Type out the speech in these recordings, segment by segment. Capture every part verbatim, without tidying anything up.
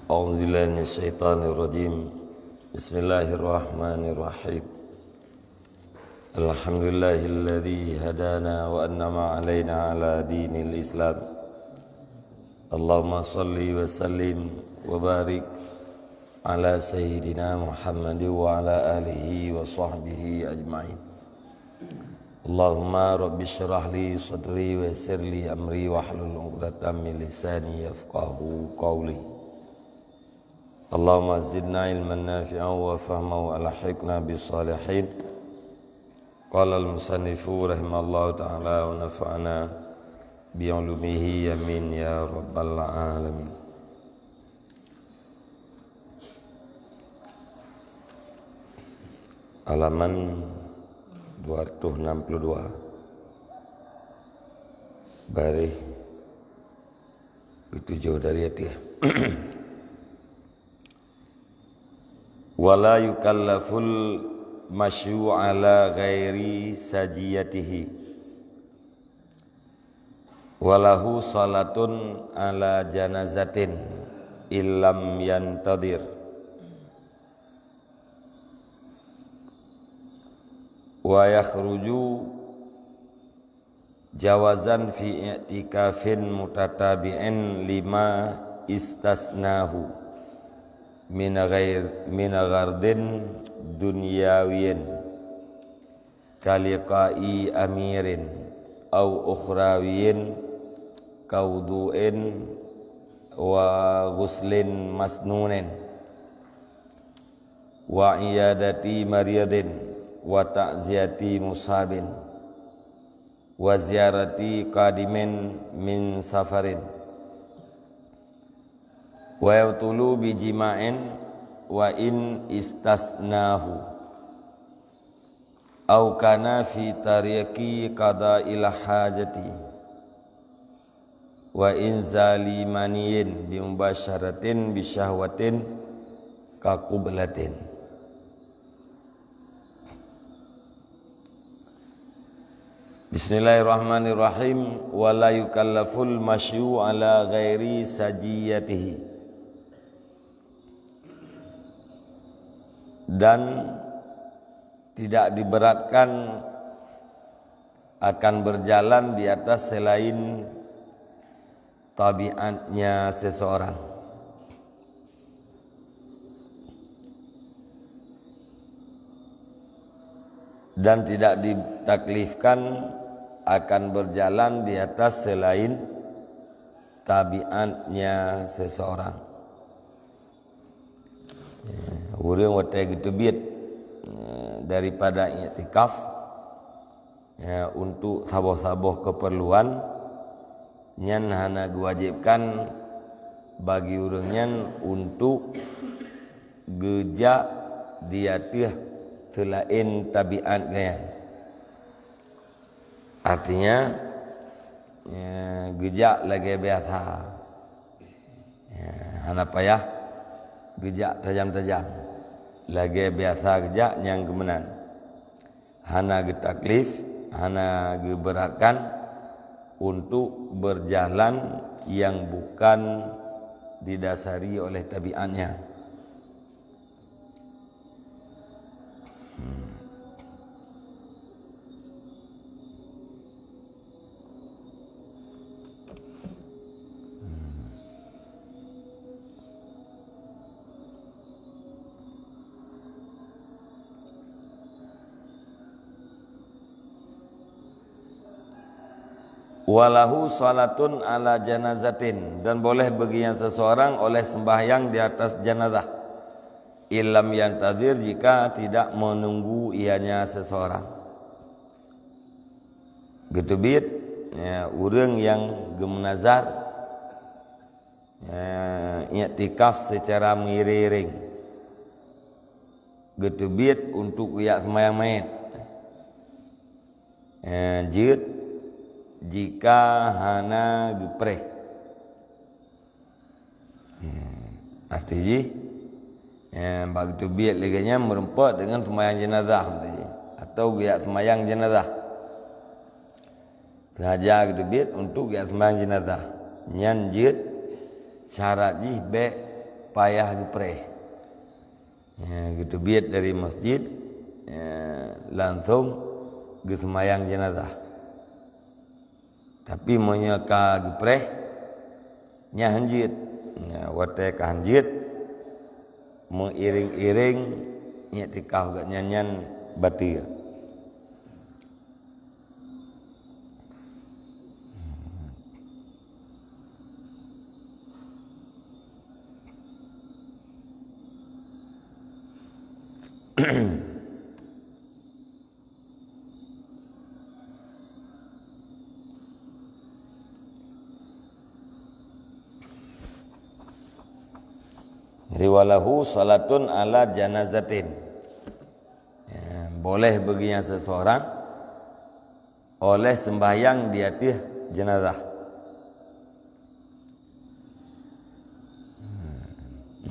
أعوذ بالله من الشيطان الرجيم. بسم الله الرحمن الرحيم. الحمد لله الذي هدانا وأنعم علينا على دين الإسلام. اللهم صل وسلم وبارك على سيدنا محمد وعلى آله وصحبه أجمعين. اللهم رب اشرح لي صدري ويسر لي أمري واحلل عقدة من لساني يفقهوا قولي. اللهم زدنا علما نافعا وفهما وألحقنا بالصالحين. قال المصنف رحمه الله تعالى ونفعنا بعلومه آمين يا رب العالمين. Halaman dua ratus enam puluh dua. Baris ketujuh dari ateueh. Wala yukallaful masyu ala ghairi sajiyatihi. Walahu salatun ala janazatin illam yantadir. Wa yakhruju jawazan fi i'tikafin mutatabi'in lima istasnahu min ghair, min ghardin dunyawiyin kaliqa'i amirin au ukhrawiyin kaudu'in wa ghuslin masnunin wa iyadati maridin wa ta'ziyati musabin wa ziyarati qadimin min safarin wa yabtulu bi jima'in wa in istasnahu au kana fi tariqi qada'il hajati wa inzali maniyin bi mubasyaratin bi syahwatin ka qublatin. Bismillahirrahmanirrahim. Wa la yukallaful masyu ala ghairi sajiyatihi. Dan tidak diberatkan akan berjalan di atas selain tabiatnya seseorang. Dan tidak ditaklifkan akan berjalan di atas selain tabiatnya seseorang. Ya, ureuëng watée geuteubiet, eh, daripada iktikaf, ya, untuk saboh-saboh keperluan, nyan hana geuwajibkan bagi ureuëng nyan untuk geujak di ateueh seulaén tabiat geuh nyan. Artinya, ya, geujak lagée biasa. Ya, hana payah geujak tajam-tajam. Lagée biasa geujak nyang keumeunang. Hana geutaklif, hana geuberatkan untuk berjalan yang bukan didasari oleh tabiatnya. Hmm. Hmm. Walahu salatun ala janazatin, dan boleh bagi nyan seseorang oleh sembahyang di atas janazah. Illam yantazir, jika tidak menunggu ianya seseorang. Geuteubiet, ya, ureuëng nyang geumeunazar, ya, iktikaf secara meuiréng-iréng. Geuteubiet untuk geujak seumayang manyét. Ya, jeuet jika hana geupreh. Hmm. Arti jih, eh, bak geuteubiet lagée nyan meureumpok deungon seumayang jenazah, arti jih, atau geujak seumayang jenazah. Sengaja geuteubiet untuk geujak seumayang jenazah. Nyan jeuet, syarat jih bék payah geupreh. Ya, geuteubiet dari masjid, ya, langsung geuseumayang jenazah. Tapi meunyoe ka geupreh, nyan hanjeuet. Nyan watée ka hanjeuet, meuiréng-iréng iktikaf geuh nyan, nyan bateue. Riwalahu salatun ala janazatin. Ya, boleh bagi yang seseorang oleh sembahyang di ateueh jenazah.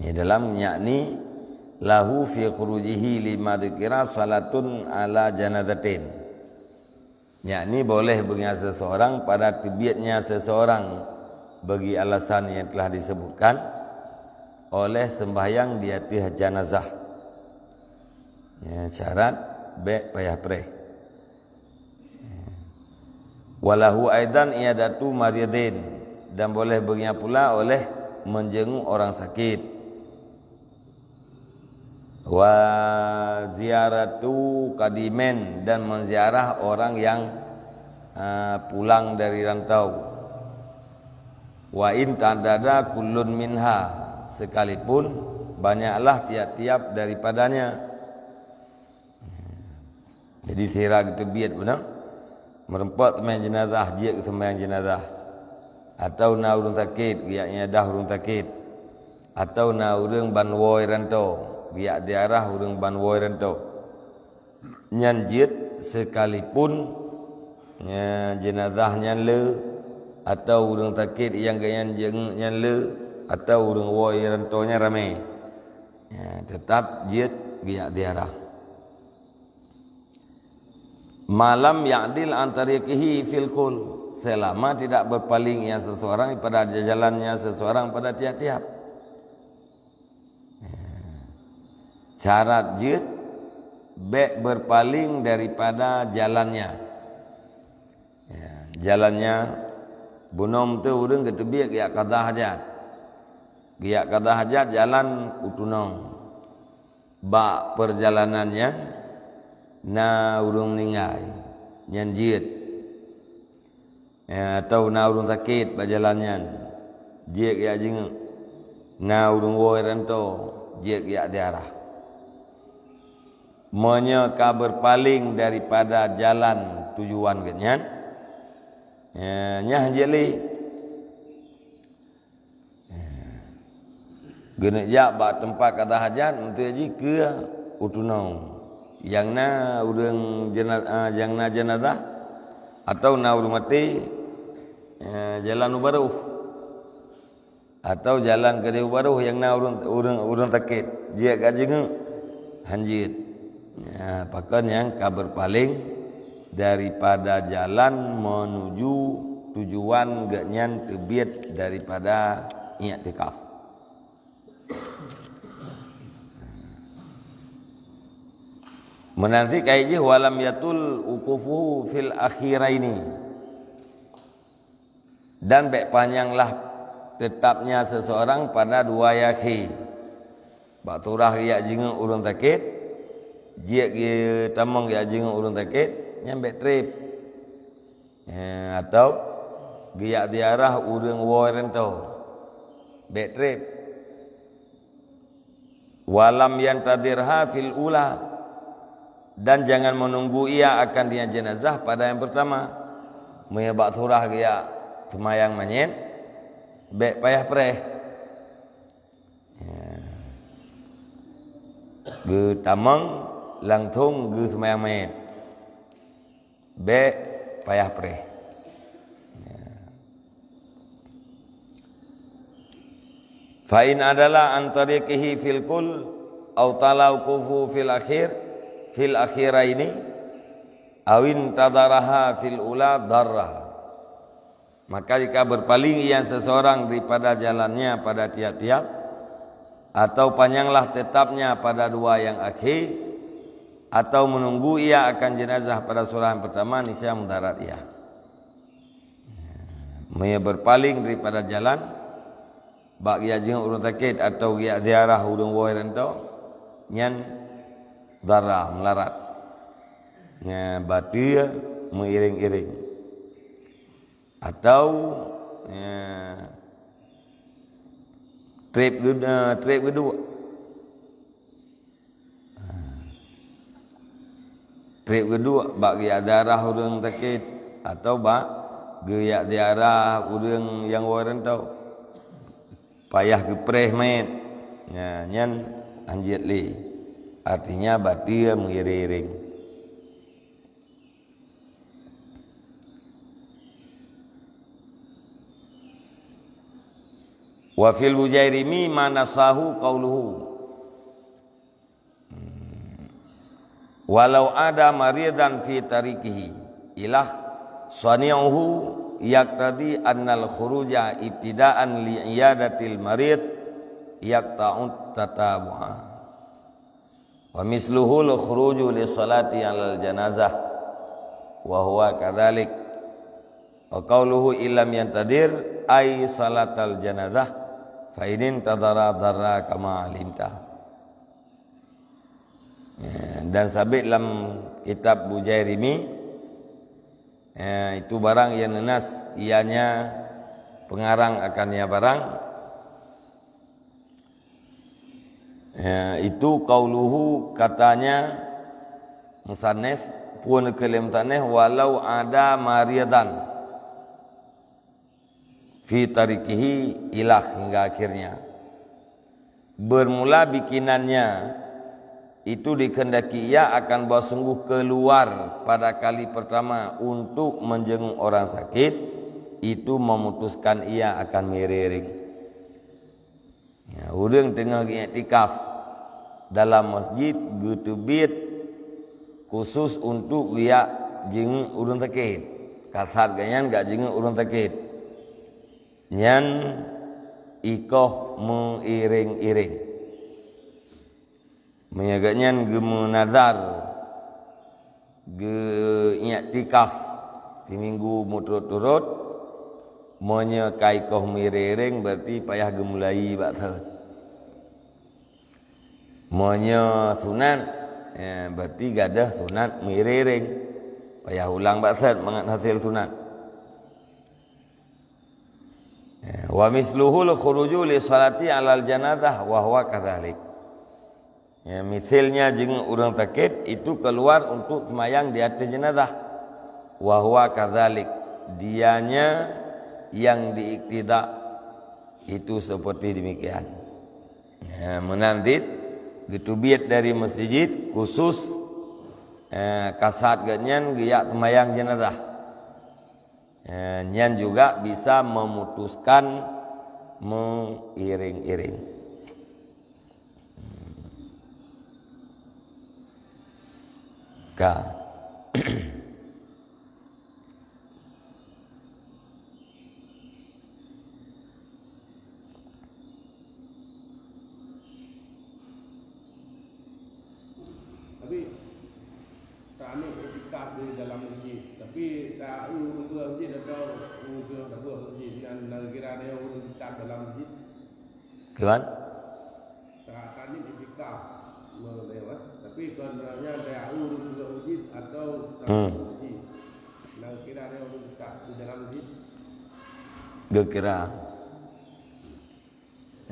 Di dalam yakni lahu fi khurujihi lima dzukira salatun ala janazatin. Yakni boleh bagi seseorang pada teubietnya seseorang bagi alasan yang telah disebutkan oleh sembahyang di ateueh jenazah. Ya, syarat bèk payah preh. Walahu aidan iadatu maridin, dan boleh bagi pula oleh menjenguk orang sakit. Wa ziaratu qadimin, dan menziarah orang yang, ah, pulang dari rantau. Wa in ta'addada kullun minha, sekalipun banyaklah tiap-tiap daripadanya. Jadi sira geuteubiet beuna, meureumpok seumayang jenazah, jeuet keu seumayang jenazah. Atau na ureuëng sakét, geujak iadah ureuëng sakét. Atau na ureuëng ban woe ranto, geujak ziarah ureuëng ban woe ranto. Nyan jeuet sekalipun, nya, jenazah nyan le, atau ureuëng sakét nyang geuhnyan jeuet nyan le, atau ureuëng woe ranto nyan ramé. Ya, teutap jeuet geujak ziarah. Ma lam ya'dil an tariqihi fil kull, selama tidak berpaling ia seseorang pada jalannya seseorang pada tiap-tiap. Ya. Syarat jeuet bèk berpaling daripada jalannya. Ya, jalannya bunoe teuh ureuëng geuteubiet geujak qadha hajat. Geujak qadha hajat jalan u tunong. Bak peurjalanan nyan na ureuëng meuninggai, nyan jeuet. Ya, atau na ureuëng sakét bak jalan nyan, jeuet geujak jingeuk. Na ureuëng woe ranto, jeuet geujak ziarah. Meunyoe ka berpaling daripada jalan tujuan geuhnyan, ya, nyan jeuet lé. Geuneuk jak bak teumpat qadha hajat, meunteuk jih keu u tunong. Nyang na ureuëng jana-, ah, nyang na jenazah, atau na ureuëng maté, eh, jalan u barôh. Atau jalan keudeh u barôh nyang na ureuëng, ureuëng, ureuëng sakét, jeuet ka jingeuk, hanjeuet. Ya, pakon nyang ka berpaling daripada jalan menuju tujuan geuhnyan teubiet daripada iktikaf. Meunan cit kayée jih, walam yatul wuqufuhu fil akhiraini. Dan bèk panyanglah teutapnya seseorang pada dua akhé. Bak surah geujak jingeuk ureuëng sakét, jeuet geutamong geujak jingeuk ureuëng sakét, nyan bèk trép. Eh, atau geujak ziarah ureuëng woe ranto, bèk trép. Walam yantadhirha fil ula, dan jangan menunggu ia akan dia jenazah pada yang pertama. Meunyoe bak surah geujak seumayang manyét, bèk payah preh. Ya. Geutamong langsung geuseumayang manyét. Bèk payah preh. Ya. Fa in adala an tariqihi fil kull, au tala wuqufu fil akhir, fil akhiraini, au intadharaha fil ula dharraha. Maka jika berpaling ia seseorang daripada jalannya pada tiap-tiap, Atau panyanglah tetapnya pada dua yang akhé, atau menunggu ia akan jenazah pada surah yang pertama, niscaya mudarat ia. Meunyoe berpaling daripada jalan, bak geujak jenguk ureuëng sakét atau geujak ziarah ureuëng woe ranto, nyan dara, meularat. Nyan batée meuiréng-iréng. Atau, eh, treb geu-, eh, treb geuduek. Treb geuduek bak geujak ziarah ureuëng sakét atau bak geujak ziarah ureuëng nyang woe ranto. Payah geupreh manyét. Nyan, nyan hanjeuet lé. Artinya batée meuiréng-iréng. Wa fil Bujairimi ma nasahu qauluhu, "Walau ada maridan fi tariqihi ilah sani'uhu yaqtadi annal khuruja ibtida'an li iyadatil marid yaqta'ut tatabu'a." Wa misluhul khuruju li salati alal janazah, wa huwa kadzalik. Wa qauluhu illam yantadir ay salatal janazah, fa in intadara darra kama alimta. Ya, dan sabit lam kitab Bujairimi, ya, itu barang yang nenas, ianya pengarang akan ya barang, Ya, itu qauluhu, katanya musannif, pun keu lé musannif, "Walau ada maridan fi tariqihi ilah," hingga akhirnya. Bermula bikinannya itu dikehendaki ia akan bahwa sungguh keluar pada kali pertama untuk menjenguk orang sakit, itu memutuskan ia akan meuiréng-iréng. Ya, ureuëng teungoh geuiktikaf dalam masjid geuteubiet khusus untuk geujak jenguk ureuëng sakét. Kasat geuh nyan geujak jenguk ureuëng sakét. Nyan ikoh meuiréng-iréng. Meunyoe geuhnyan geumeunazar, geuiktikaf siminggu meuturot-turot, meunyoe ka ikoh meuiréng-iréng, berarti payah geumulai bak thon. Meunyoe sunat, eh, berarti gadôh sunat meuiréng-iréng, payah ulang bak thon mangat hasé sunat. Eh, wa misluhul khuruju li salati alal janazah wa huwa kadzalik. Ya, misalnya jenguk ureuëng sakét itu keluar untuk semayang di atas jenazah. Wa huwa kadzalik. Dianya yang diiktida itu seperti demikian. Ya, meunan cit geuteubiet dari masjid khusus, eh, kasat geuhnyan geujak semayang jenazah. Eh, nyan juga bisa memutuskan meuiréng-iréng. Ka. Tapi taneuk iktikaf di dalam masjid, tapi ta-eu ureuëng masjid atau ureuëng saboh masjid, nyan, nyan kira dia ureuëng iktikaf dalam masjid. Kiban? Ta-, taneuk iktikaf, tapi kon nyan ta-eu ureuëng masjid atau ta-, hmm, masjid. Nyan kira dia ureuëng iktikaf di dalam masjid. Geukira.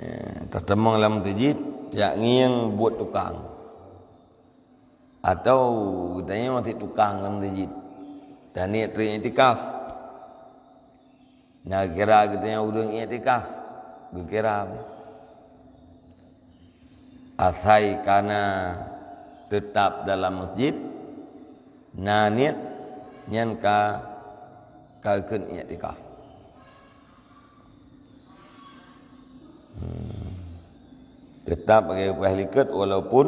Eh, tatamong lam masjid, jak ngieng buet tukang. Atau geutanyoe sit tukang lam masjid. Dan niat iktikaf. Nah, kira geutanyoe ureuëng iktikaf. Geukira. Asai kana tetap dalam masjid, na niat nyan ka, ka kheun iktikaf. Hmm. Tetap bagi upah likot walaupun,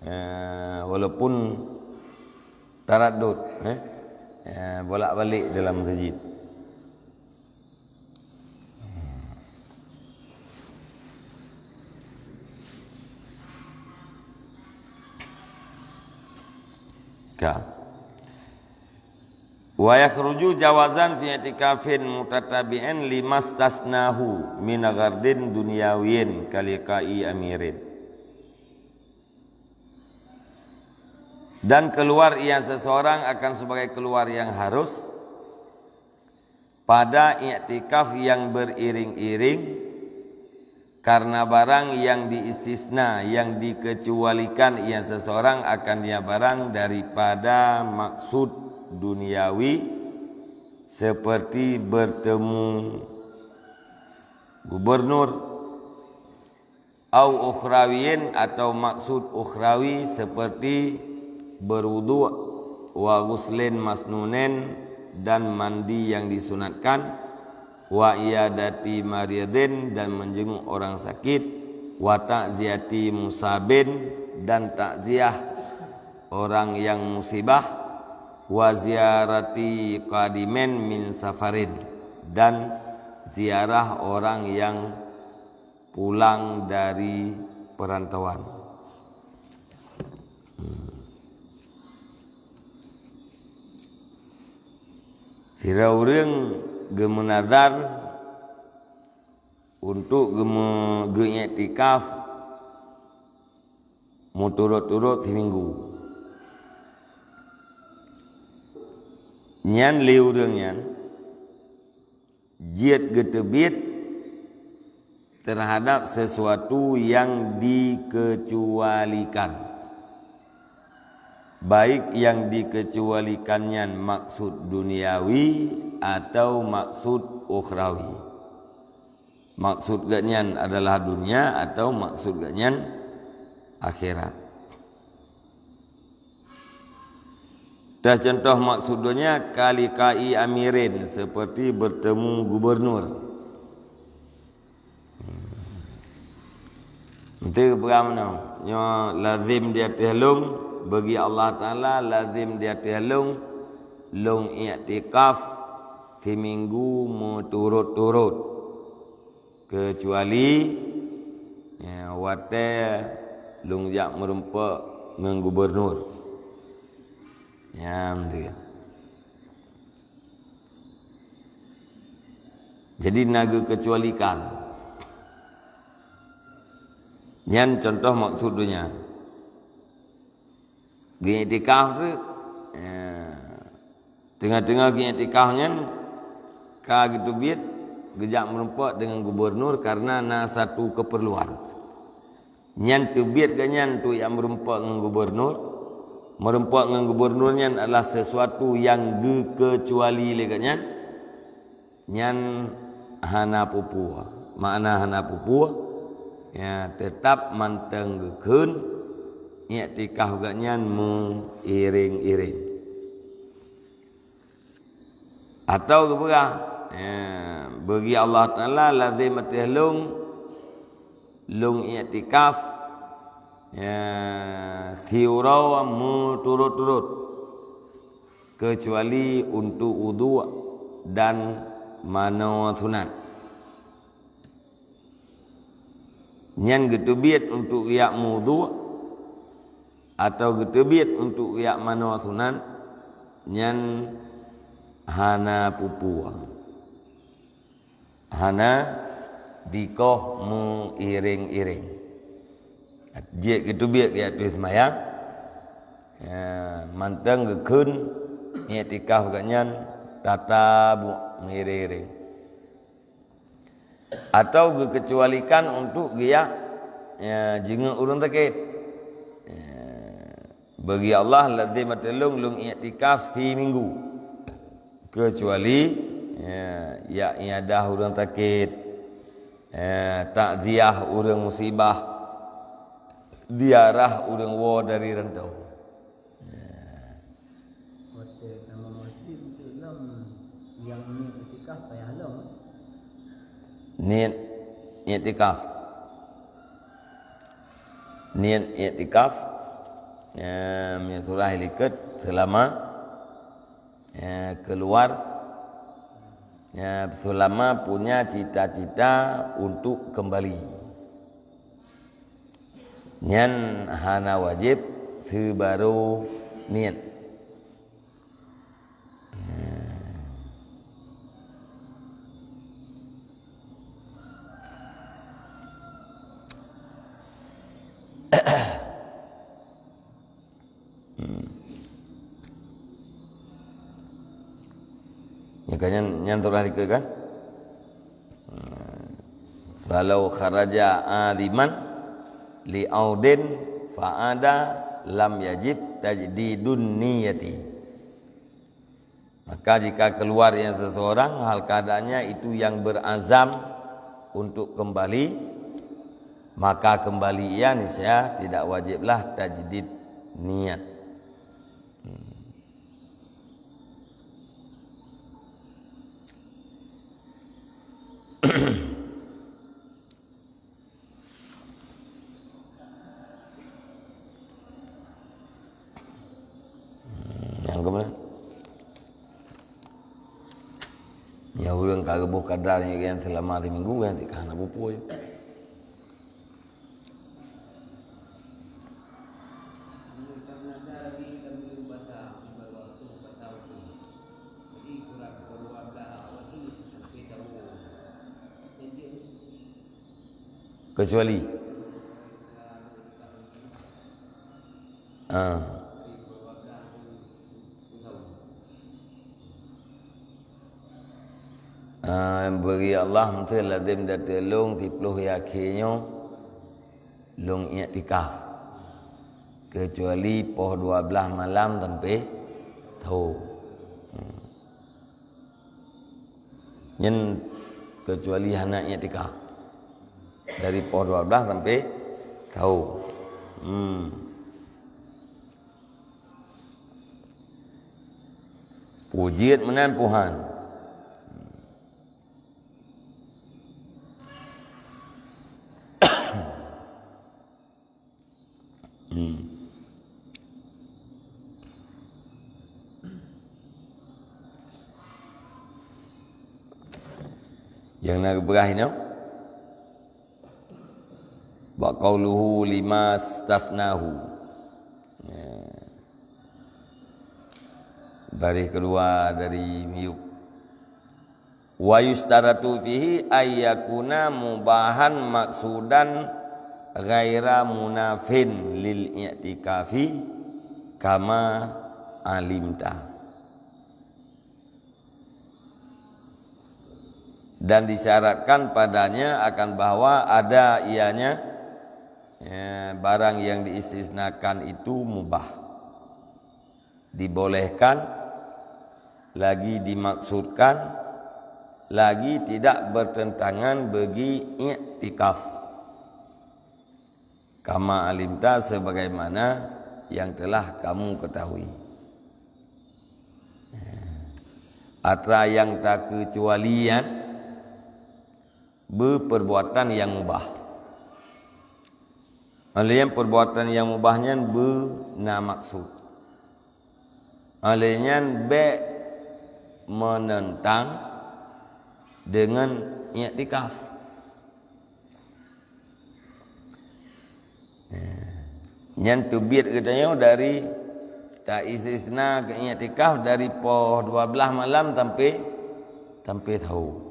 eh, walaupun taraddud, eh, eh, bolak-balik dalam masjid. Ya. Wa yakhruju jawazan fi i'tikafin mutatabi'in limastasnahu min ghardin dunyawiyyin kaliqa'i amirin. Dan keluar ia seseorang akan sebagai keluar yang harus pada iktikaf yang beriring-iring, karena barang yang diistisna, yang dikecualikan ia seseorang akan dia barang daripada maksud duniawi, seperti bertemu gubernur, au ukhrawiyin, atau maksud ukhrawi seperti berwuduk, wa ghuslin masnunin, dan mandi yang disunatkan, wa iyadati maridin, dan menjenguk orang sakit, wa ta'ziyati musabin, dan takziah orang yang musibah, wa ziyarati qadimin min safarin, dan ziarah orang yang pulang dari perantauan. Hmm. Sira ureuëng geumeunazar untuk geume-, geuiktikaf meuturot-turot siminggu. Nyan lé ureuëng nyan jeuet geuteubiet terhadap sesuatu yang dikecualikan, baik yang dikecualikan nyan maksud duniawi atau maksud ukhrawi. Maksud geuh nyan adalah dunia atau maksud geuh nyan akhirat. Teucontoh maksud donya, kaliqa'i amirin, seperti bertemu gubernur. Nanti peugah meunoe, nyoe lazim di ateueh lôn, bagi Allah Taala lazim di ateueh lôn, lôn iktikaf siminggu meuturot-turot. Keucuali, ya, watée lôn jak meurumpok ngon gubernur. Nyan tu. Jadi na geukeucualikan. Nyan contoh maksud donya. Geuiktikaf tu, eh, teungoh-teungoh geuiktikaf nyan ka geuteubiet geujak meurumpok deungon gubernur karena na satu keperluan. Nyan teubiet geuh nyan tu nyang meurumpok ngon gubernur. Meurumpok ngon gubernur nyan adalah sesuatu nyang geukeucuali lé geuh nyan. Nyan hana peue-peue. Makna hana peue-peue, ya, teutap mantong geukheun iktikaf geuh nyan meuiréng-iréng. Atau geupeugah, ya, bagi Allah Taala lazim ateueh lôn, lôn iktikaf, ya, siuroe meuturot-turot. Keucuali untuk uduk dan manoe sunat. Nyan geuteubiet untuk geujak meuuduk atau geuteubiet untuk geujak manoe sunat, nyan hana peue-peue. Hana dikoh meuiréng-iréng. Jeuet geuteubiet geujak tueng seumayang, ya, mantong geukheun iktikaf geuh nyan tatabuk meuiréng-iréng. Atau geukeucualikan untuk geujak, ya, jingeuet ureuëng sakét. Ya. Bagi Allah lazim ateueh lôn, lôn iktikaf siminggu. Keucuali, ya, jak iadah ureuëng sakét, ya, takziah ureuëng musibah, ziarah ureuëng woe dari rantau. Ya. Watée tamong masjid tu lom nyang niet iktikaf payah lom. Niet iktikaf. Niet iktikaf, ya, meunyoe surah likot selama, ya, keluar, ya, selama punya cita-cita untuk kembali. Nyan hana wajéb sibaroe niet. Kan nyan, nyan surah dikeue kan? Falau kharaja aziman li audin fa'ada lam yajib tajdidun niyati. Maka jika keluar yang seseorang, hal keadaannya itu yang berazam untuk kembali, maka kembali ia niscaya tidak wajiblah tajdid niat. Nyang keumeunan? Nyang ureuëng ka geuboh kadar nyang selama siminggu, nyang tikah hana pupui. Kecuali. Ah. Ah, bri Allah meuteun lazem dateueng lôn siplôh yakhé nyoe lôn iktikaf. Kecuali poh dua blaih malam sampai tho. Hmm. Nyan kecuali hana iktikaf. Dari poh dua blaih sampai tho. Hmm. Pujiet meunan Tuhan. Hmm. Nyang na geupeugah inoe? Bak qauluhu lima stasnahu. Ya. Baris kedua dari miyup. Wa yusytaratu fihi ayyakuna mubahan maksudan ghaira munafin lil i'tikafi kama alimta. Dan disyaratkan padanya akan bahwa ada ianya, ya, barang yang diistisnakan itu mubah, dibolehkan, lagi dimaksudkan, lagi tidak bertentangan bagi iktikaf. Kama alimta, sebagaimana yang telah kamu ketahui. Atra nyang takeucualian beuperbuatan nyang mubah. Oleh nyan perbuatan nyang mubah nyan beuna maksud. Oleh nyan bék menentang dengan iktikaf. Nyan teubiet geutanyoe dari taistisna keu iktikaf dari poh dua blaih malam sampai, sampai tho.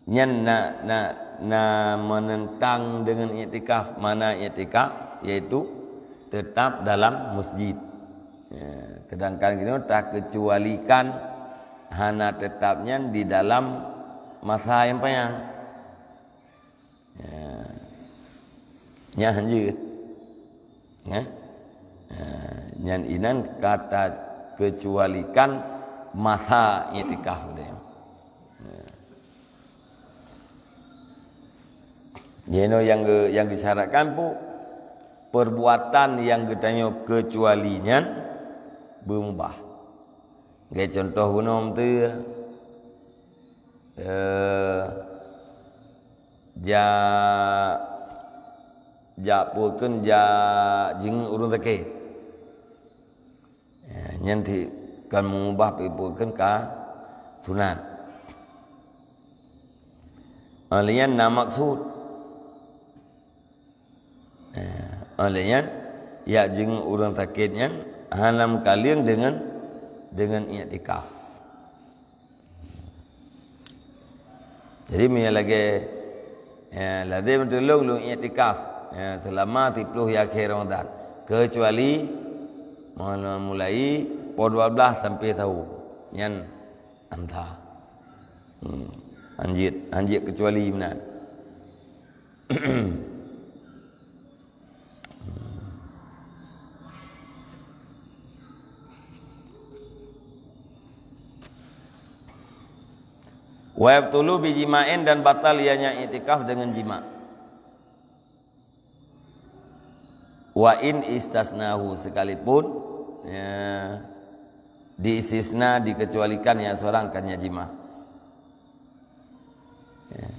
Nyan na, na, na menentang dengan iktikaf. Mana iktikaf? Yaitu tetap dalam masjid. Ya, sedangkan keunoe takeucualikan hana tetap nyan di dalam masa nyang panyang. Ya. Nyan hanjeuet. Ya. Ya, nyan inan ka takeucualikan masa iktikaf tadi. Ya. Jinoe nyang geu-, nyang disyaratkan pu-, perbuatan nyang geutanyoe keucuali nyan beumubah. Lagèe contoh bunoe teuh, eh, jak, jak peue kheun, jak jeungeuk ureueng sakét. Ya, nyan ti kon meumubah, peue kheun ka sunat. Óh lheueh nyan na maksud. Ya, óh lheueh nyan, jak jeungeuk ureueng sakét nyan hana meukaleng deungon, deungon iktikaf. Jadi, meunyoe lagèe, ya, lazem teuh lôn, lôn iktikaf, ya, seulama siplôh yakhé Ramadan, keucuali mulai poh dua blaih sampai sahô. Nyan Antha. Hmm. Hanjeuet, hanjeuet keucuali meunan. Wa yabtulu bi jima'in, dan batal ianya iktikaf dengan jima'. Wa in istasnahu, sekalipun, ya, diistisna, dikecualikan yang seorang kan ya jima'. Ya.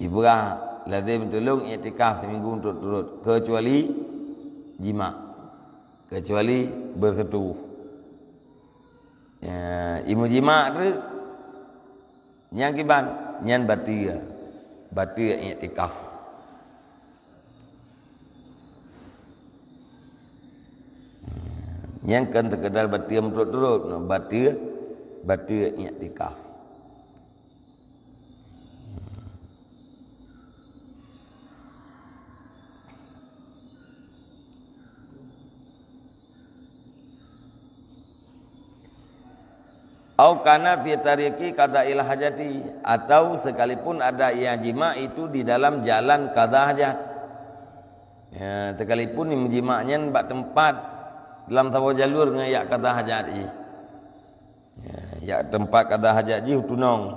Ibrah lazim tulung iktikaf seminggu turut-turut, kecuali jima'. Kecuali bersetubuh. Ya, imeujimak tu nyang kiban, nyan bateue. Bateue iktikaf. Nyan kan sekadar bateue turut-turut, bateue, bateue iktikaf. Au kana fi tariqi qada'il hajati, atau sekalipun ada yang jima' itu di dalam jalan qada hajat. Ya, sekalipun jimak nyan bak teumpat dalam saboh jalur ngon jak qada hajat jih. Ya, jak teumpat qada hajat jih u tunong.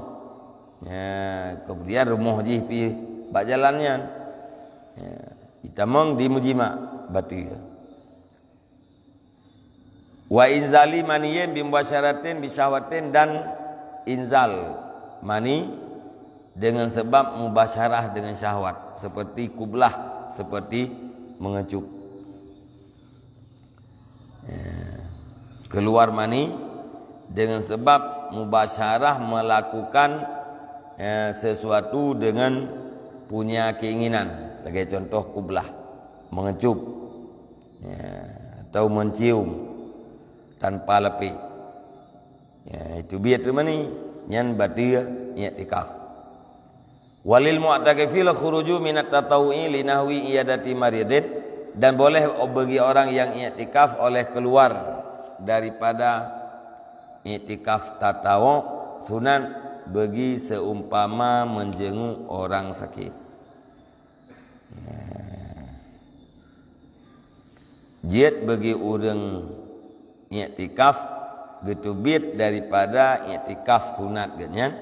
Ya, kemudian rumoh jih pih bak jalan nyan. Ya, itamong di meujimak bateue. Wa inzali maniyin bi mubasyaratin bi syahwatin, dan inzal mani dengan sebab mubasyarah dengan syahwat, seperti kublah, seperti mengecup. Ya. Keluar mani dengan sebab mubasyarah, melakukan, ya, sesuatu dengan punya keinginan. Lagèe contoh kublah, mengecup, ya, atau mencium tanpa lapék. Ya, itu biet mani, nyan bateue iktikaf. Walil mu'takifi al khuruju minat tatawu'i li nahwi iyadati maridin, dan boleh bagi orang yang iktikaf oleh keluar daripada iktikaf tatawu, sunat bagi seumpama menjenguk orang sakit. Nah. Jeuet bagi ureuëng iktikaf geuteubiet daripada iktikaf sunat geuhnyan,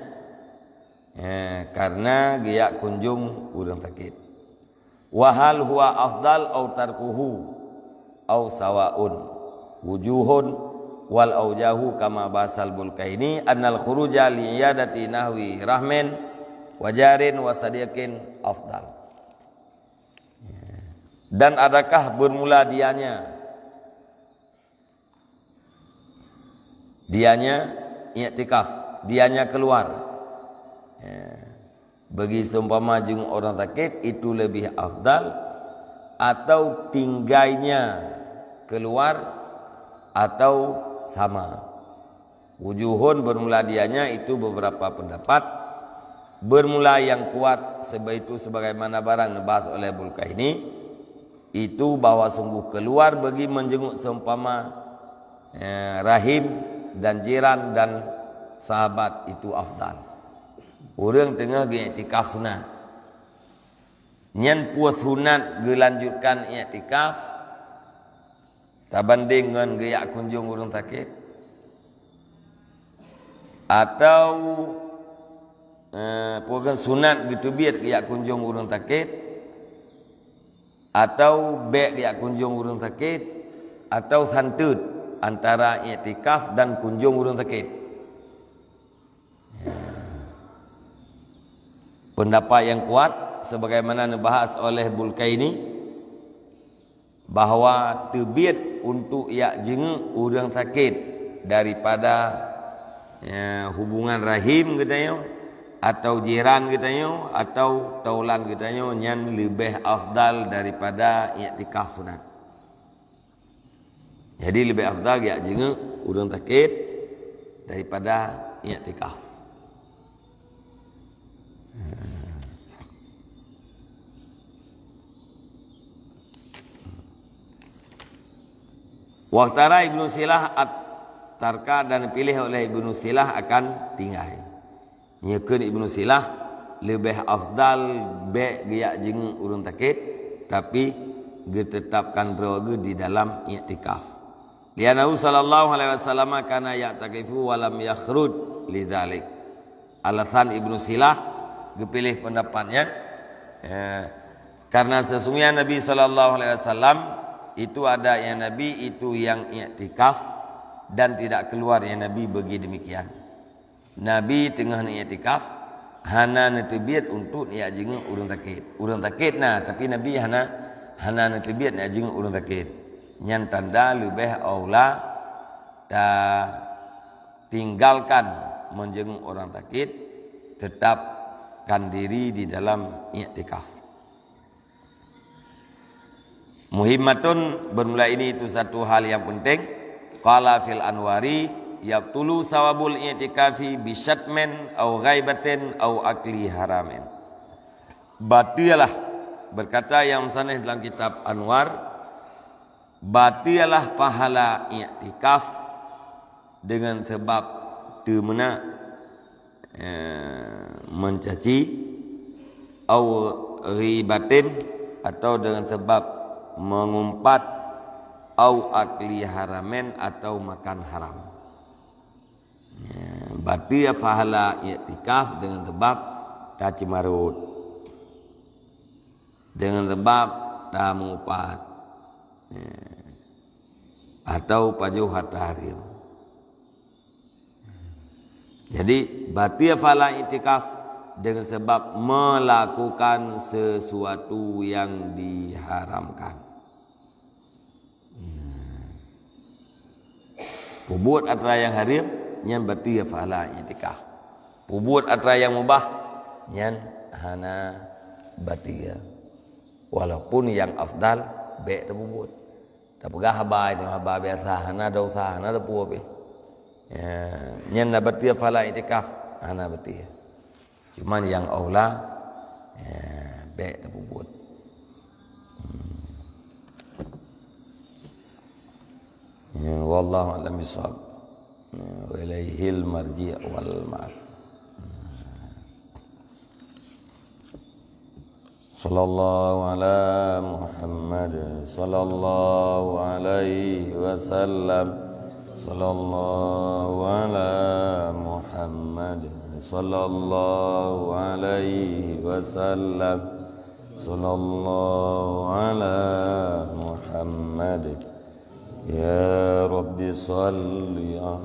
eh, karena geujak kunjong ureuëng sakét. Wa hal huwa afdal au tarkuhu au sawaun? Wujuhun wal aujahu kama bahasal Bulkaini annal khuruja li iyadati nahwi rahmin wa jarin wa sadiqin afdal. Dan adakah bermula dianya, dianya iktikaf, dianya keluar, ya, bagi seumpama jenguk orang sakét, itu lebih afdal, atau tinggainya keluar, atau sama? Wujuhun, bermula dianya, itu beberapa pendapat. Bermula yang kuat sebe-, itu sebagaimana barang neubahas oleh Bulkaini, itu bahwa sungguh keluar bagi menjenguk seumpama, eh, rahim dan jiran dan sahabat itu afdal. Ureuëng teungoh geuiktikaf sunat. Nyan peue sunat geulanjutkan iktikaf tabandéng ngon geujak kunjong ureuëng sakét? Atau, eh, peue kheun, sunat geuteubiet geujak kunjong ureuëng sakét? Atau bék geujak kunjong ureuëng sakét? Atau santeut antara iktikaf dan kunjong ureuëng sakét? Pendapat yang kuat, sebagaimana neubahas oleh Bulkaini, bahwa teubiet untuk jak jenguk ureuëng sakét daripada, ya, hubungan rahim geutanyoe, atau jiran geutanyoe, atau taulan geutanyoe, nyan leubeh afdal daripada iktikaf sunat. Jadi, leubeh afdal jak jenguk ureuëng sakét daripada iktikaf. Wakhtara Ibnu Silah at-, tarka dan piléh oleh Ibnu Silah akan tinggai. Nyeukheun Ibnu Silah, leubeh afdal bék geujak jingeuk ureuëng sakét, tapi geuteutapkan droe geuh di dalam iktikaf. Li'annahu sallallahu alaihi wasallam kana ya'takifu wa lam yakhruj lidzalik. Alasan Ibnu Silah geupiléh pendapat nyan, eh, karena sesungguhnya Nabi sallallahu alaihi wasallam itu ada yang Nabi itu yang iktikaf dan tidak keluar yang Nabi bagi demikian. Nabi teungoh neuiktikaf, hana neuteubiet untuk neujak jingeuk ureuëng sakét. Ureuëng sakét na, tapi Nabi hana, hana neuteubiet neujak jingeuk ureuëng sakét. Nyan tanda leubeh aula ta tinggalkan meujingeuk ureuëng sakét, tetapkan diri di dalam iktikaf. Muhimmatun, bermula ini itu satu hal yang penting. Qala fil Anwari, "Yabtulu sawabul i'tikafi bisyatmin au ghaibatin au akli haramin." Bateualah, berkata yang musannif dalam kitab Anwar, bateualah pahala iktikaf dengan sebab teumeunak, eh, mencaci, au ghibatin, atau dengan sebab mengumpat, au akli haramin, atau makan haram. Ya, bateualah pahala iktikaf dengan sebab taceumarot, dengan sebab tameupat, ya, atau pajoh hareuem. Jadi, bateualah pahala iktikaf dengan sebab melakukan sesuatu yang diharamkan. Peubuet atra nyang hareuem, nyan bateualah pahala iktikaf. Peubuet atra nyang mubah, nyan hana bateualah. Walaupun nyang afdal bék tapeubuet. Tapeugah haba nyoe haba biasa, hana desya, hana teupeu pih. Ya, nyan na bateualah pahala iktikaf, hana bateualah. Cuman nyang aula, ya, bék tapeubuet. Hmm. Ya, wallahu a'lam bishawab. Ya, wa ilaihil marji' wal ma'ab. Sallallahu ala Muhammad, sallallahu alaihi wasallam. Sallallahu ala Muhammad, sallallahu alaihi wasallam. Sallallahu ala Muhammad. Ya Rabbi salli ala